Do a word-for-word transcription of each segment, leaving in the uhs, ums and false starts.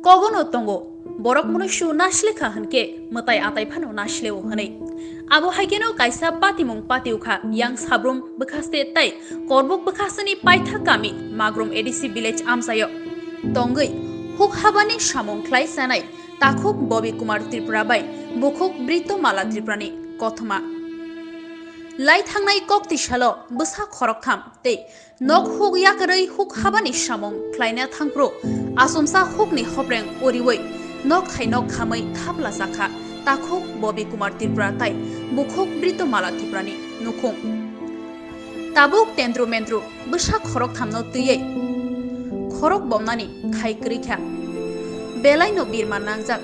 Ogono tongo, borok munuisu nasle kha hwnkhe mwtai atai phano nasleo hwnwi. Abo hai kheno kaisa patimung patio kha yang Sabrum bwkhaste tei Korbuk bwkhasteni paithak kami Magrum A D C village amchaio tongwi huk habani samung khlai chanai takhuk Bobi Kumar Tripura bai bukhuk Brito Mala Tripurani kothoma. Lai thangnai kok tisalo bwsa khoroktham tei nok huk yakarwi huk habani samung khlaina thangphru achomsa hukni hopreng uriwi nok hai nok khamwi thapla chakha takhuk Bobi Kumar Tripura tai bukhuk Brito Mala Tripurani nukhung. Tabuk tendru mendru bwsa khorokthamno twiwi khorok bomnani khai kwrwi kha. Belaino birma nangjak.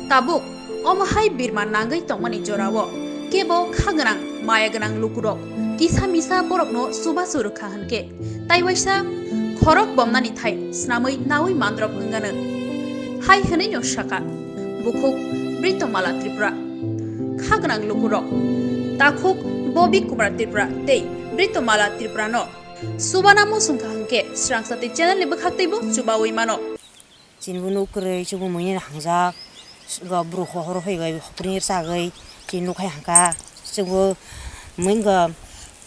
Tabuk omo hai birma nangwi tongmani jorao kebo kha gwnang, maya gwnang lukurok kisa misa borokno chubachu rwkha hwnkhe, tai waisa khorok bomnani thai snamwi nawi mandrop wngano. Hai hwnwino sakha bukhuk Brito Mala Tripura. Kha gwnang lukurok takhuk Bobi Kumar Tripura tei Brito Mala Tripurano chubana muchung kha hwnkhe Srangchati channel ni bwkhak teibo chubawi mano. Chini bo nuk kwrwi, chini bo mui nani hangjak. Ga bru ho-, horo hai gai hopri chagwi, chini nuk hai hangka. Chini bo mui ga,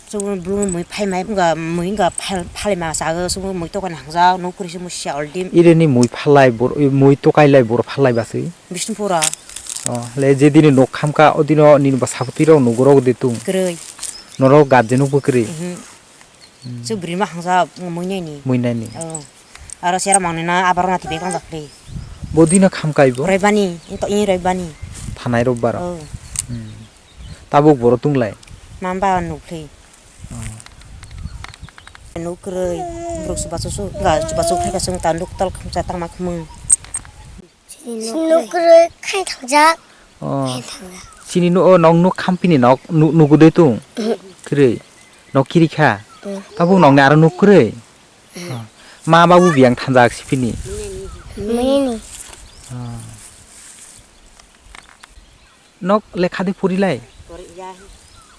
chini bo bru mui phai mai ga, mui ga phal-, phalai ma chagwi, chini bo mui tokani hangjak, nuk kwrwi chini bo sia already. Irini mui phalai bor, mui tokai lai bor phalai baswi. Bishnupura. Oh, le je dini nok khamka, o dino nini bwsa bwtwi rok nugo rok de tung. Kwrwi. Norok guardian bo kwrwi. Mhm. Hmm. Chwk bwrwi ma hangsa mui nai ni. Mui nai ni. Oh. Aro sera mangni na abar na tibe kangjak le. Bo dino kham kai bo? Roibani, into i roibani. Thanai robbaro. Oh. Hmm. Tabuk boro tunglai? Mamba nuk le. Oh. Nuk kwrwi, borok chubachu su, ga chubachu khai ka sung ta nuk tal khamsa tangma khmung. Nukrwi khai thangjak. Oh. Khai thangjak. Chini no, oh, nong nuk khampini nok nu-, nugu de tung. Mhm. Kwrwi. Nok kiri kha. Mhm. Tabuk nokni aro nuk kwrwi. Mhm. Oh. Ma babu biyang thangjak sipini. Mini. Oh. Nok lekha de puri lai?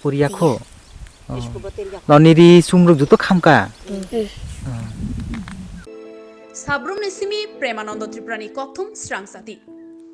Puriya kho. Oh. Noni ri sumruk juto khamka. Mhm. Oh. Sabrumni simi Premanando Tripurani kokthum Srangchati.